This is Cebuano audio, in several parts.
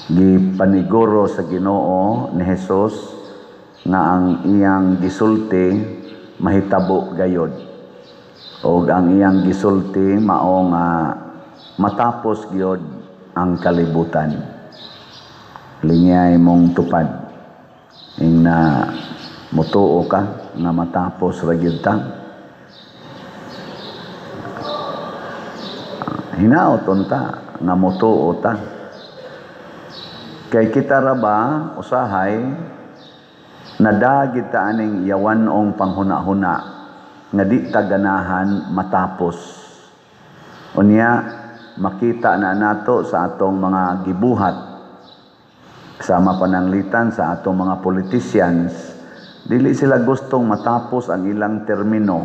Gipaniguro sa Ginoo ni Hesus nga ang iyang gisulti mahitabo gayod. Og ang iyang gisulti mao nga matapos gyud ang kalibutan. Lingay mong tupad ing na mutuo ka nga matapos ra gyud ta. Hinaot unta nga mutuo ta. Kay kita ra ba usahay nadagit ta aning yawan-ong panghuna-huna nga di ta ganahan matapos. Unya makita na nato sa atong mga gibuhat sama pananglitan sa atong mga politicians, dili sila gustong matapos ang ilang termino.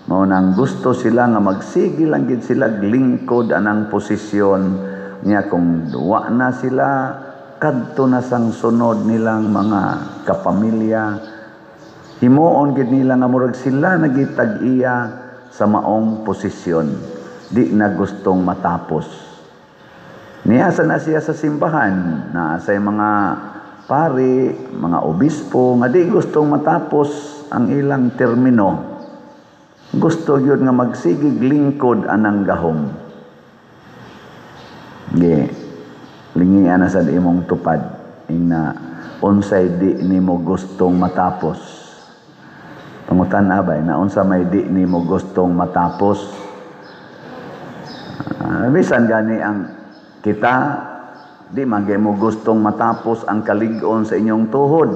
Mao nang gusto sila nga magsige lang gid sila lingkod anang posisyon niya. Kung duwa na sila, kadto na sang sunod nilang mga kapamilya. Himuon gid nila nga murag sila nagitag-iya sa maong posisyon. Di na gustong matapos. Niya na siya sa simbahan, na sa mga pari, mga obispo nga di gustong matapos ang ilang termino. Gusto yun nga magsigig lingkod anang gahom. Ge, lingian na sa imong tupad ing na unsay di nimo gustong matapos. Pangutan abay na unsa may di nimo gustong matapos. Bisan gani ang kita di man mo gustong matapos ang kalig-on sa inyong tuhod.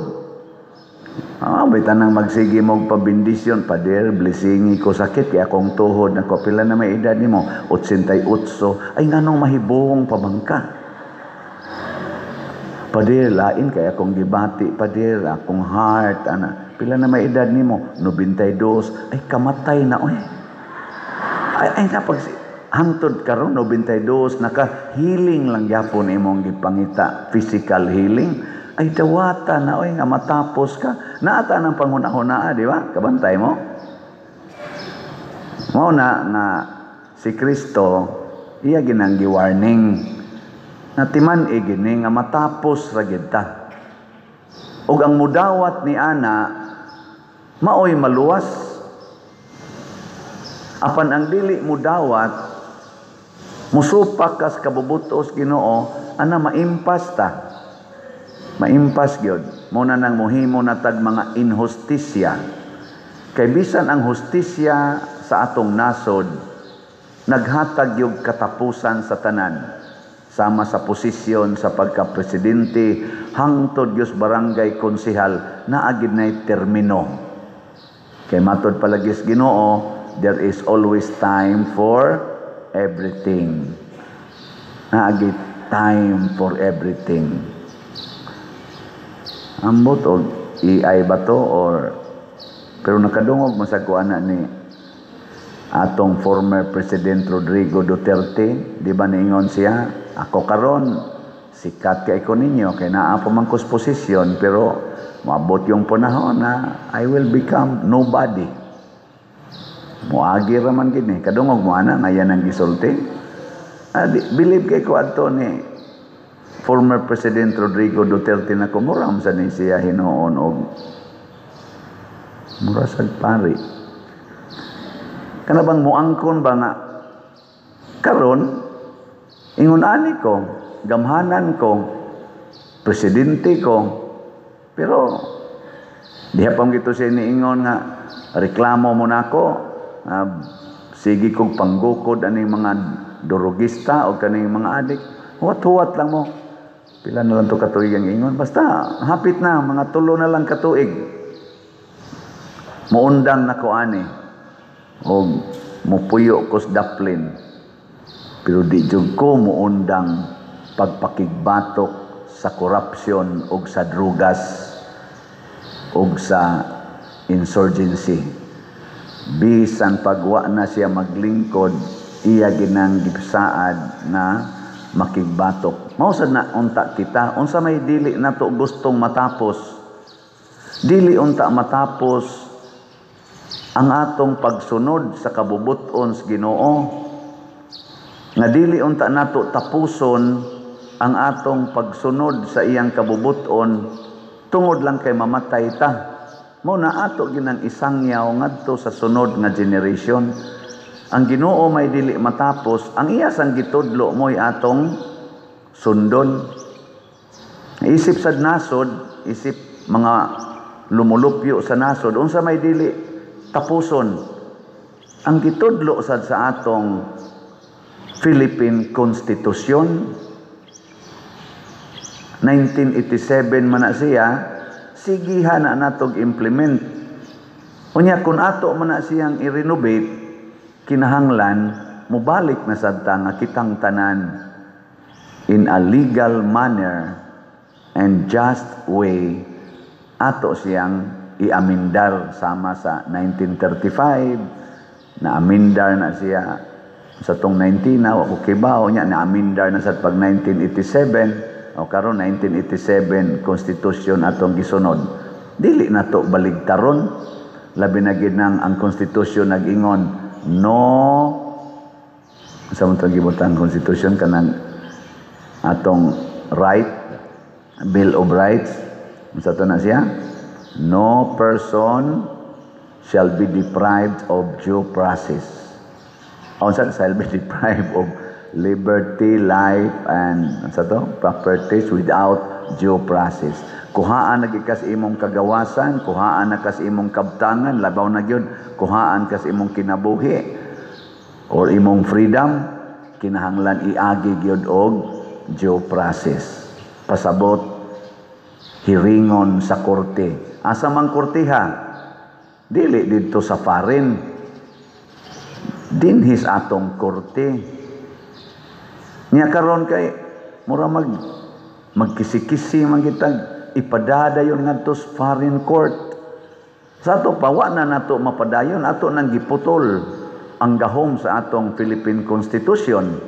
Bitan nang magsige mo pabindisyon, "Pader, blessingi ko, sakit kay akong tuhod." Nako, "Pila na may edad nimo?" "88." "Ay, nganong mahibong pa bang ka?" "Pader, lain kay akong gibati, pader, akong heart, ana." "Pila na may edad nimo?" "92." "Ay, kamatay na oy." Ay, ay napag hangtod karon 92 naka healing lang gyapon imong gipangita, physical healing. Ay, dawata na oy nga matapos ka. Naata ng panghuna-huna, di ba? Kabantay mo? Mao na nga si Kristo iya ginang gi-warning na timan gini nga matapos ra gid ta. Ug ang mudawat ni ana maoy maluwas. Apan ang dili mudawat, musupak kas kabubutos Ginoo, ana maimpas ta. Maimpas gyud. Mo na nang muhimo na tag mga inhustisya. Kay bisan ang hustisya sa atong nasod naghatag yung katapusan sa tanan. Sama sa posisyon sa pagka-presidente hangtod gyud barangay konsehal, naagid nay termino. Kay matod palagis Ginoo, there is always time for everything. Naagid time for everything. Ambot og AI ba to or pero nakadungog man sa kuana ni atong former President Rodrigo Duterte, di ba niingon siya, "Ako karon sikat kay ko ninyo kay naa pa man kos posisyon, pero moabot yung panahon na I will become nobody. Moagi ra man gini." Kadungog mo ana nga yan ang gisulti? Di, believe kay ko adto ni former President Rodrigo Duterte na kumuram sa ni siya hinuon og mura sad pari. Kana bang muangkon ba nga karon ingon ani ko, gamhanan ko, presidente ko, pero diha pa gito siya niingon nga reklamo mo nako, sige kog panggukod aning mga durugista o kaning mga adik, huwat-huwat lang mo. Pila na lang to katuig ang ingon, basta hapit na, mga 3 na lang katuig. Muundang na ko ani o mupuyo ko sa daplin, pero di jud ko muundang pagpakigbatok sa korupsyon og sa drugas og sa insurgency. Bisan pagwa na siya maglingkod, iya ginang gisaad na makigbatok. Mao sad na unta kita, unsa may dili nato gustong matapos? Dili unta matapos ang atong pagsunod sa kabubuton sa Ginoo. Nga dili unta nato tapuson ang atong pagsunod sa iyang kabubuton tungod lang kay mamatay ta. Mao na ato ginang isangyaw ngadto sa sunod nga generation. Ang Ginoo may dili matapos, ang iya sang gitudlo mo'y atong sundon. Isip sad nasod, isip mga lumulupyo sa nasod, unsa may dili tapuson? Ang gitudlo sad sa atong Philippine Constitution 1987 man na siya, sigihan na natog implement. Unya kung ato man na siyang i-renovate, kinahanglan mobalik na sad ta nga kitang tanan in a legal manner and just way ato siyang iamendar, sama sa 1935 na amendar na siya sa tong 19 na wa ko kibaw nya na amendar na sa pag 1987 o karon 1987 Constitution atong gisunod. Dili na to baligtaron, labi na gid nang ang Constitution nag-ingon no sa man gibutang Constitution kanang atong right, Bill of Rights, unsa to na siya? No person shall be deprived of due process. Unsa, shall be deprived of liberty, life, and unsa to, properties without due process. Kuhaan na kas imong kagawasan, kuhaan na kas imong kabtangan, labaw na gyud kuhaan kas imong kinabuhi or imong freedom, kinahanglan iagi gyud og due process. Pasabot hiringon sa korte. Asa man korteha? Dili didto sa foreign. Dinhis atong korte. Nya karon kay mura magkisi-kisi man kitag ipadadayon ngadto sa foreign court. Sa ato pa, wa na nato mapadayon, ato nang giputol ang gahom sa atong Philippine Constitution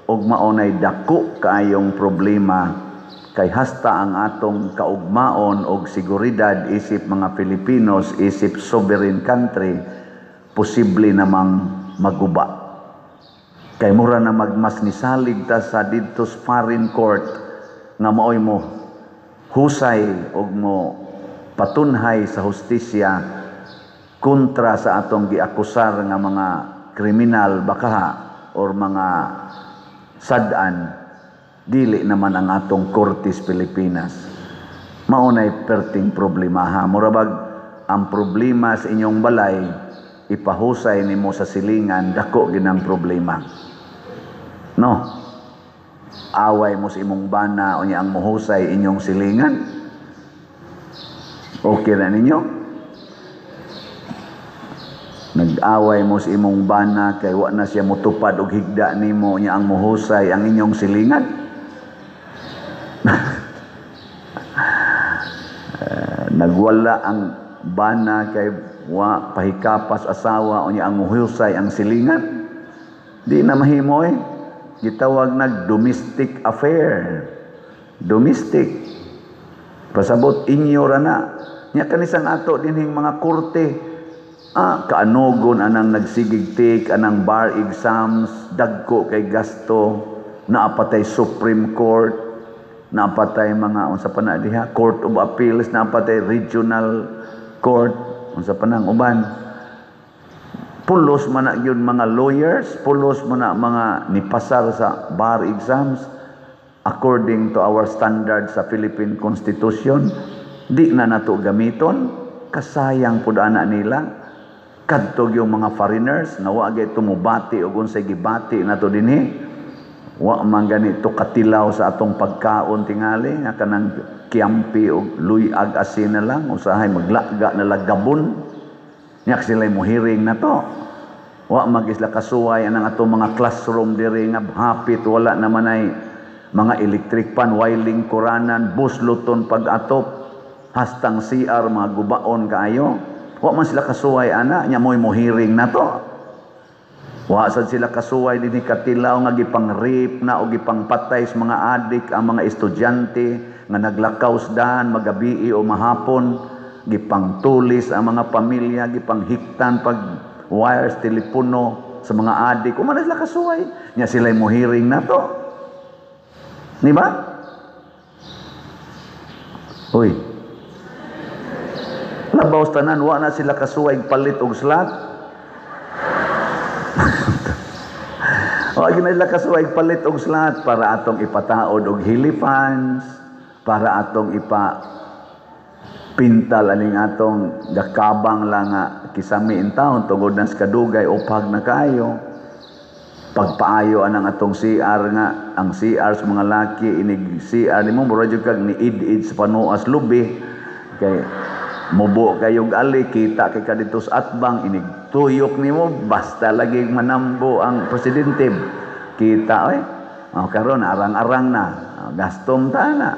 ug maunay dako kaayong problema kay hasta ang atong kaugmaon og seguridad isip mga Filipinos, isip sovereign country, posible namang maguba. Kay mura na magmas nisalig ta sa didto sa foreign court nga maoy mo husay og mo patunhay sa hustisya kontra sa atong giakusar nga mga kriminal bakaha or mga sad-an, dili naman ang atong kortes Pilipinas. Maunay perting problema ha. Murabag ang problema sa inyong balay ipahusay nimo sa silingan, dako ginang problema. No? Away mo sa imong bana, unya ang muhusay inyong silingan. Okay na ninyo? Nag-away mo sa imong bana kay wa na siya mutupad og higda nimo, unya ang muhusay ang inyong silingan. Nagwala ang bana kay wa pahikapas asawa, unya ang muhusay ang silingan. Di na mahimo eh. Gitawag nag domestic affair. Domestic. Pasabot inyo ra na. Nya kanisang ato dinhing mga korte. Kaanugon anang nagsigigtik anang bar exams, dagko kay gasto, naapatay Supreme Court, naapatay mga unsa pa na diha, Court of Appeals, naapatay Regional Court, unsa pa nang uban. Pulos man na gyud mga lawyers, pulos man na mga nipasar sa bar exams according to our standards sa Philippine Constitution, di na nato gamiton, kasayang pud ana nila. Kadto yung mga foreigners nga wa gyud tumubati og unsay gibati nato dinhi. Wa man ganito katilaw sa atong pagkaon tingali nga kanang kiampi og luyag asin na lang, usahay maglaga na lagabon. Nya sila mohiring na to. Wa magisla kasuway anang atong mga classroom diri nga hapit wala naman ay mga electric pan, wiling kuranan, busluton pag-atop, hastang CR mga gubaon kaayo. Wa man sila kasuway ana, nya mo'y mohiring na to. Wa sad sila kasuway dinhi katilaw nga gipang-rape na o gipangpatay sa mga adik ang mga estudyante nga naglakaw sa daan magabii o mahapon, gipangtulis ang mga pamilya, gipanghiktan pag wires telepono sa mga adik. Uma na sila kasuway. Nya sila'y mohiring na to. Di ba? Uy. Labaw sa tanan, wa na sila kasuway palit og slot. Wa na sila kasuway palit og slot para atong ipataod og hilifans, para atong ipa pintal aning atong gakabang lang nga kisami in taon tungod na sa kadugay upag na kayo. Pagpaayo anang atong CR nga ang CR sa mga laki inig CR nimo mura jud kag ni id-id sa panuas lubi kay mubo kayog ali kita kay kadto sa atbang inig tuyok nimo basta lagi manambo ang presidente kita oy. Oh, karon arang-arang na gastom ta na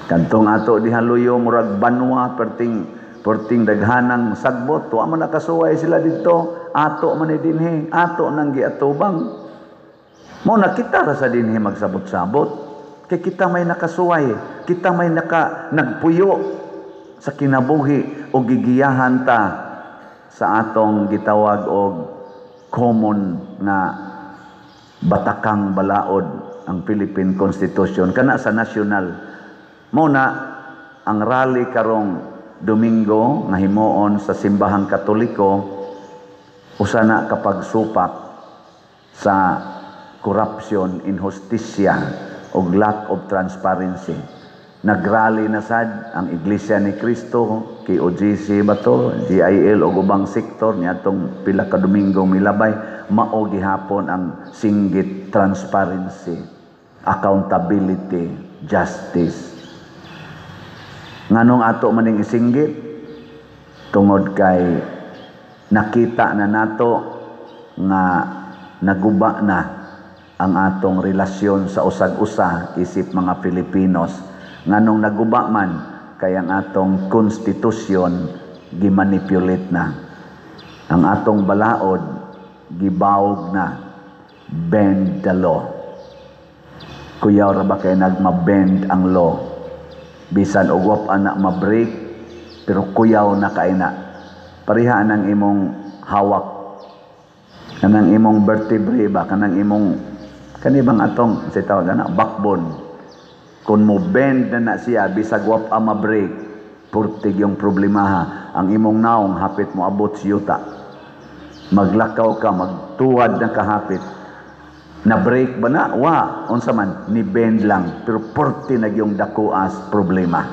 kantong ato diha luyo murag banwa perting perting daghanang sagbot wa man nakasuway sila didto. Ato man ni dinhi, ato nang giatubang. Mo na kita ra sa dinhi magsabot-sabot. Kay kita may nakasuway, kita may nagpuyo sa kinabuhi o gigiyahan ta sa atong gitawag og common na batakang balaod ang Philippine Constitution kana sa national. Mo na ang rally karong Domingo nga himuon sa simbahang Katoliko usa na kapagsupak sa corruption, inhustisya ug lack of transparency. Nagrally na sad ang Iglesia ni Cristo, KOGC ba to, GIL ug ubang sektor niadtong pila ka Domingo milabay, mao gihapon ang singgit transparency, accountability, justice. Nganong ato maning isinggit? Tungod kay nakita na nato nga naguba na ang atong relasyon sa usag-usa isip mga Filipinos. Nganong naguba man kay ang atong konstitusyon gimanipulate na. Ang atong balaod gibawog na. Bend the law. Kuyaw ra ba kay nagma-bend ang law? Bisan og wa pa na ma-break pero kuyaw na kay na. Pareha ang imong hawak, kanang imong vertebrae ba, kanang imong kani bang atong sa tawag ana backbone. Kung mo bend na na siya bisag wa pa ma-break, purtig yung problemaha. Ang imong naong hapit mo abot sa yuta. Maglakaw ka, magtuwad na kahapit. Na break ba na? Wa, unsa man ni bend lang pero purti na yung dakuas problema.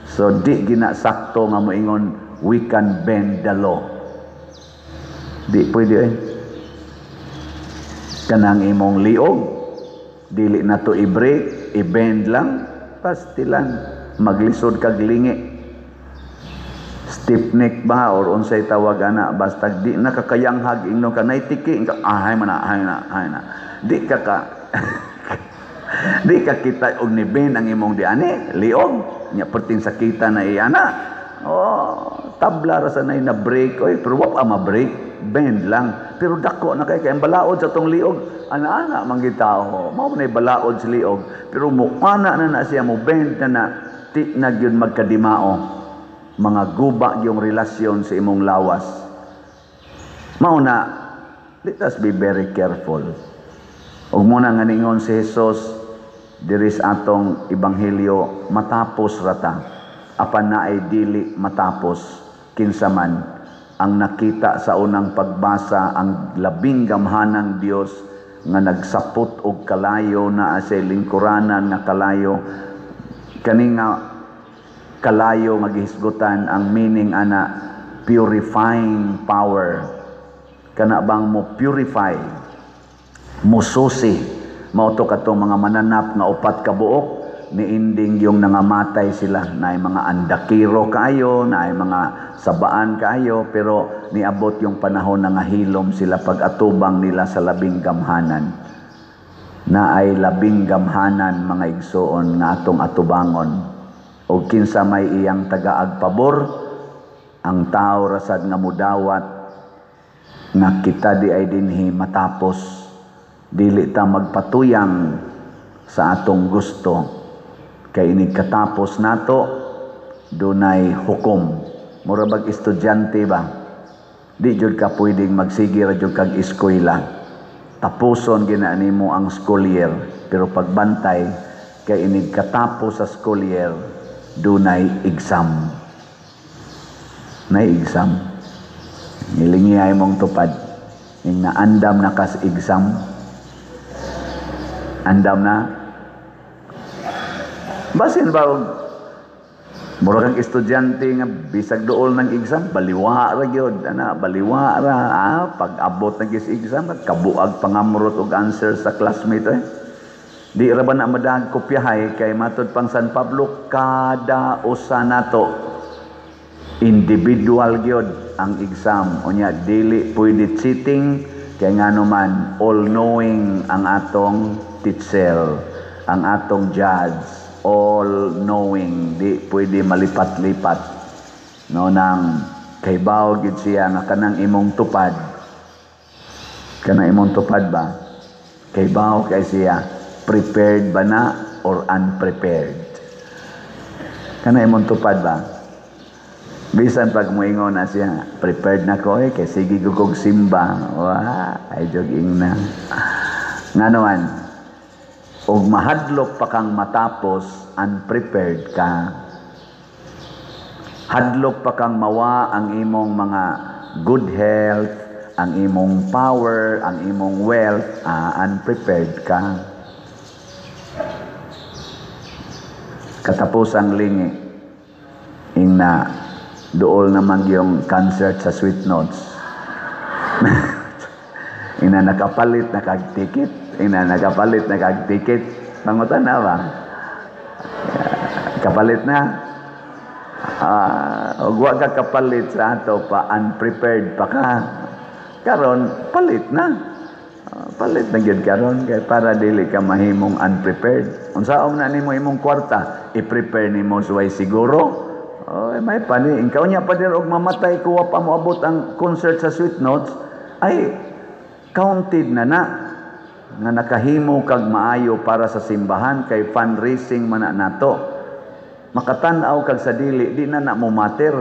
So di gina sakto nga moingon we can bend the law. Di pwede eh. Kanang imong liog, dili na to i-break, i-bend lang, pastilan, maglisod kag lingi. Stiff neck ba or unsay tawag ana, basta di na kakayanghag ingnon ka naitiki ka ahay man na, ahay na, ahay na. Di ka ka di ka kita og ni bend ang imong diani, liog, nya perting sakita na iana. Oh, tabla ra sa nay na break oy, pero wa pa ma-break, bend lang. Pero dako na kay kay ang balaod sa tong liog, ana-ana man gitao. Mao man balaod sa liog, pero mo ana na na siya mo bend na na ti na gyud magkadimao. Mga guba yung relasyon sa imong lawas. Mao na, let us be very careful. Ug muna nga ningon si Jesus diri sa atong ebanghelyo, matapos rata. Apan naay dili matapos kinsa man ang nakita sa unang pagbasa ang labing gamhanang Dios nga nagsapot og kalayo naa sa lingkuranan nga kalayo kani nga kalayo nga gihisgutan ang meaning ana purifying power kana bang mo purify mususi mao to katong mga mananap nga upat ka buok niinding yung nangamatay sila naay mga andakiro kaayo naay mga sabaan kaayo pero niabot yung panahon na ngahilom sila pag-atubang nila sa labing gamhanan. Naay labing gamhanan mga igsoon nga atong atubangon og kinsa may iyang tagaag pabor ang tao rasad nga mudawat nga kita di ay dinhi matapos dili ta magpatuyang sa atong gusto. Kay inig katapos nato dunay hukom. Mura bag estudyante ba? Di jud ka pwedeng magsige ra jud kag eskwela. Tapuson gina nimo ang school year, pero pagbantay kay inig katapos sa school year, dunay exam. Nay exam. Ngilingi mong tupad. Ing naandam na kas exam. Andam na. Basin ba og mura kang estudyante nga bisag duol ng exam, baliwa ra gyud ana, baliwa ra. Pag abot na gyud sa exam, kabuag pangamrot og answer sa classmate eh. Di ra ba na madag kopyahay kay matud pang San Pablo, kada usa nato individual gyud ang exam. Unya dili pwede cheating kay ngano man all knowing ang atong teacher, ang atong judge, all knowing, di pwede malipat-lipat, no? Nang kay bawo gid siya nga kanang imong tupad, kanang imong tupad ba, kay bawo kay siya prepared ba na or unprepared. Kanang imong tupad ba, bisan pag moingon na siya, "Prepared na ko eh, kay sige gugog simba." Wa ay jogging na. Ngano man og mahadlok pa kang matapos, unprepared ka. Hadlok pa kang mawa ang imong mga good health, ang imong power, ang imong wealth, unprepared ka. Katapos ang lingi, ing na dool naman yung concert sa Sweet Notes. Ina nakapalit na kag ticket, ina nakapalit na kag ticket. Pangutan na ba? Kapalit na. Og wa ka kapalit sa ato pa, unprepared pa ka. Karon palit na. Palit na gyud karon kay para dili ka mahimong unprepared. Unsaon na nimo imong kwarta, i-prepare nimo suway siguro. Oh, may pani. Ikaw niya pa og mamatay ko wa pa moabot ang concert sa Sweet Notes, ay counted na na nga nakahimo kag maayo para sa simbahan kay fundraising man na nato. Makatan-aw kag sa dili, di na na mo matter.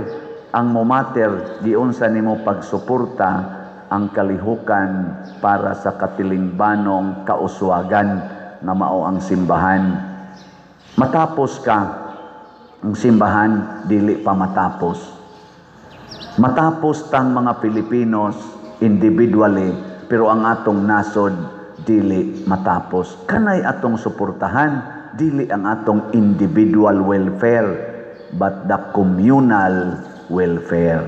Ang mo matter, giunsa nimo pagsuporta ang kalihukan para sa katilingbanong kauswagan nga mao ang simbahan. Matapos ka, ang simbahan dili pa matapos. Matapos tang mga Pilipinos individually, pero ang atong nasod dili matapos. Kanay atong suportahan, dili ang atong individual welfare, but the communal welfare.